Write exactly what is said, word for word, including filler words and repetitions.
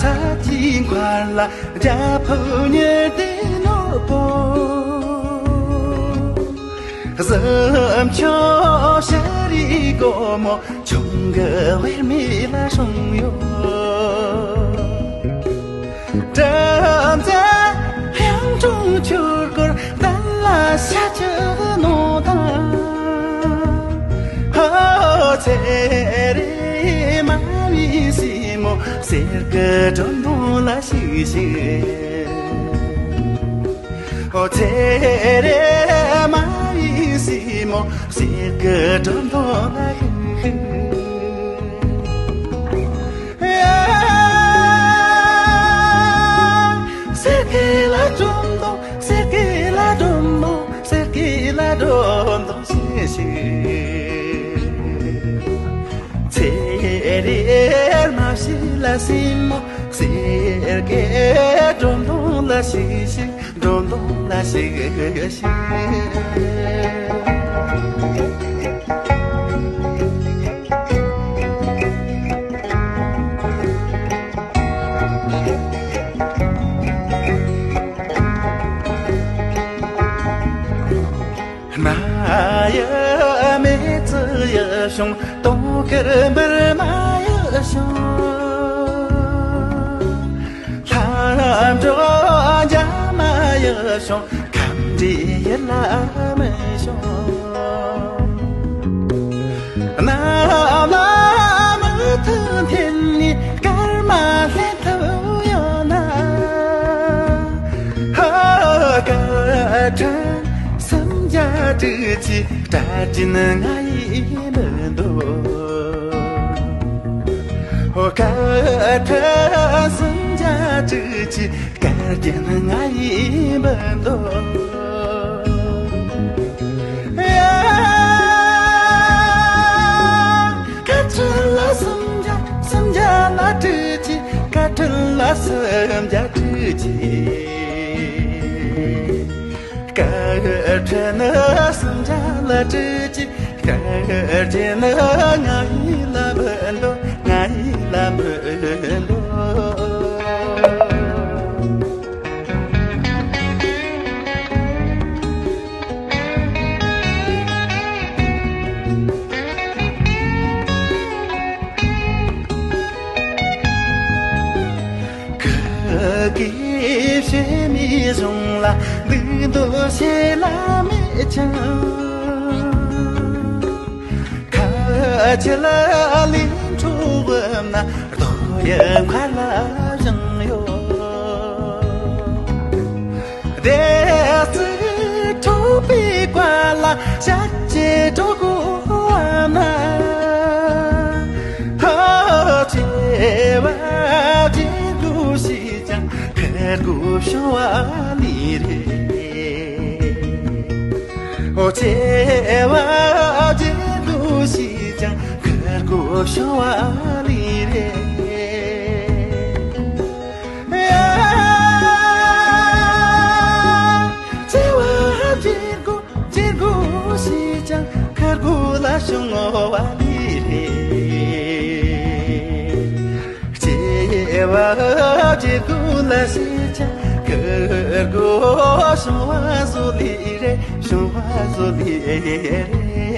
ཚ་གྱི་མཁར་ལ་རྒྱ་ཕུབ་ཉི་ཟླའི་ནོར་བུ། གཟིམ་ཆུང་ཤ་རི་སྒོ་མོ། ཆུང་གི་དབུས་མེ་ལ་སྲུང་ཡོད། དྲི་ཟའི་གཡུང་དྲུང་ཆོས་སྐོར་གཏན་ལ་བྱ་རྒྱུ་ནོར་དང་། ཧོ། ཚེ་རིང་མ་བའི་སྲས་མོ། གསེར་གྱི་སྒྲོམ་དུང་ལ་ཞུགས་ཤིག། ཨོ། ཚེ་རིང་མ་བའི་སྲས་མོ། གསེར་གྱི་སྒྲོམ་དུང་ལ་ཞུགས་ཤིག། གསེར་གྱི་ལ་སྒྲོམ་དུང་། གསེར་གྱི་ལ་སྒྲོམ་དུང་། གསེར་གྱི་ལ་སྒྲོམ་དུང་ཞུགས་ཤིག། ཚེ་རིང་མ་བྱི་ལ་སྲས་མོ། གསེར་གྱི་སྒྲོམ་དུང་ལ་ཞུགས་ཤིག། སྒྲོམ་དུང་ལ་ཞུགས་ཤིག། རྨ་ཡི་མེ་ཙི་ཡི་གཞུང་། དུང་དཀར་འབུར་མ་ཡི་གཞུང་། ལྷ་འགྲོ་འཇའ་མ་ཡི་གཞུང་། ཁམས་འདྲེ་ཡི་ལ་མི་གཞུང་། གནམ་ལ་མུ་མཐུད་འཐེན་ནས་སྐར་མ་ལྷན་ཐུབ་ཡོད་ན། ཧ། སྐར་ཕྲན་སུམ་བརྒྱ་དྲུག་ཅུའི་སྐྲ་རྒྱན་ང་ཡིས་འབུལ་འདོད། ཧོ། སྐར་ཕྲན་སུམ་བརྒྱ་དྲུག་ཅུའི་སྐར་རྒྱན་ང་ཡིས་འབུལ་འདོད། ཡ། སྐར་ཕྲན་ལ་སུམ་བརྒྱ། སུམ་བརྒྱ་ལ་དྲུག་ཅུ། སྐར་ཕྲན་ལ་སུམ་བརྒྱ་དྲུག་ཅུ། སྐར་ཕྲན་སུམ་བརྒྱ་ལ་དྲུག་ཅུ། སྐར་རྒྱན་ང་ཡིས་ལ་འབུལ་འདོད། ང་ཡིས་ལ་འབུལ་འདོད། གུ་གེ་བྱེ་མའི་གཞུང་ལ། འདུག་འདུག་བྱེད་ལ་མེད་ཀྱང་། ཁ་ཆེ་ལ་ལས་འཕྲོ་བབས་ན། རྡོ་ཡི་མཁར་ལ་བཞེངས་ཡོད། བདེ་སྐྱིད་འཕྲོག་པའི་བཀའ་ལ་ཞལ་གྱིས་འགྲོ་དགོས་པ་ན། ཐོག་ཆེ་བ་བརྗེད་དགོས་ཤེས་ཀྱང་། ཁུར་དགོས་བྱུང་བ་ལས་རེད། ཨོ། ཆེ་བ་བརྗེད་དགོས་ཤེས་ཀྱང་། ཁུར་དགོས་བྱུང་བ་ལས་རེད། ཡ། ཆེ་བ་བརྗེད་དགོས། བརྗེད་དགོས་ཤེས་ཀྱང་། ཁུར་དགོས་ལ་བྱུང་བ་ལས་རེད། ཆེ་བ་བརྗེད་དགོས་ལ་ཤེས་ཀྱང་། ཁུར་དགོས་བྱུང་བ་བཟོ་ལས་རེད། བྱུང་བ་བཟོ་ལས་རེད།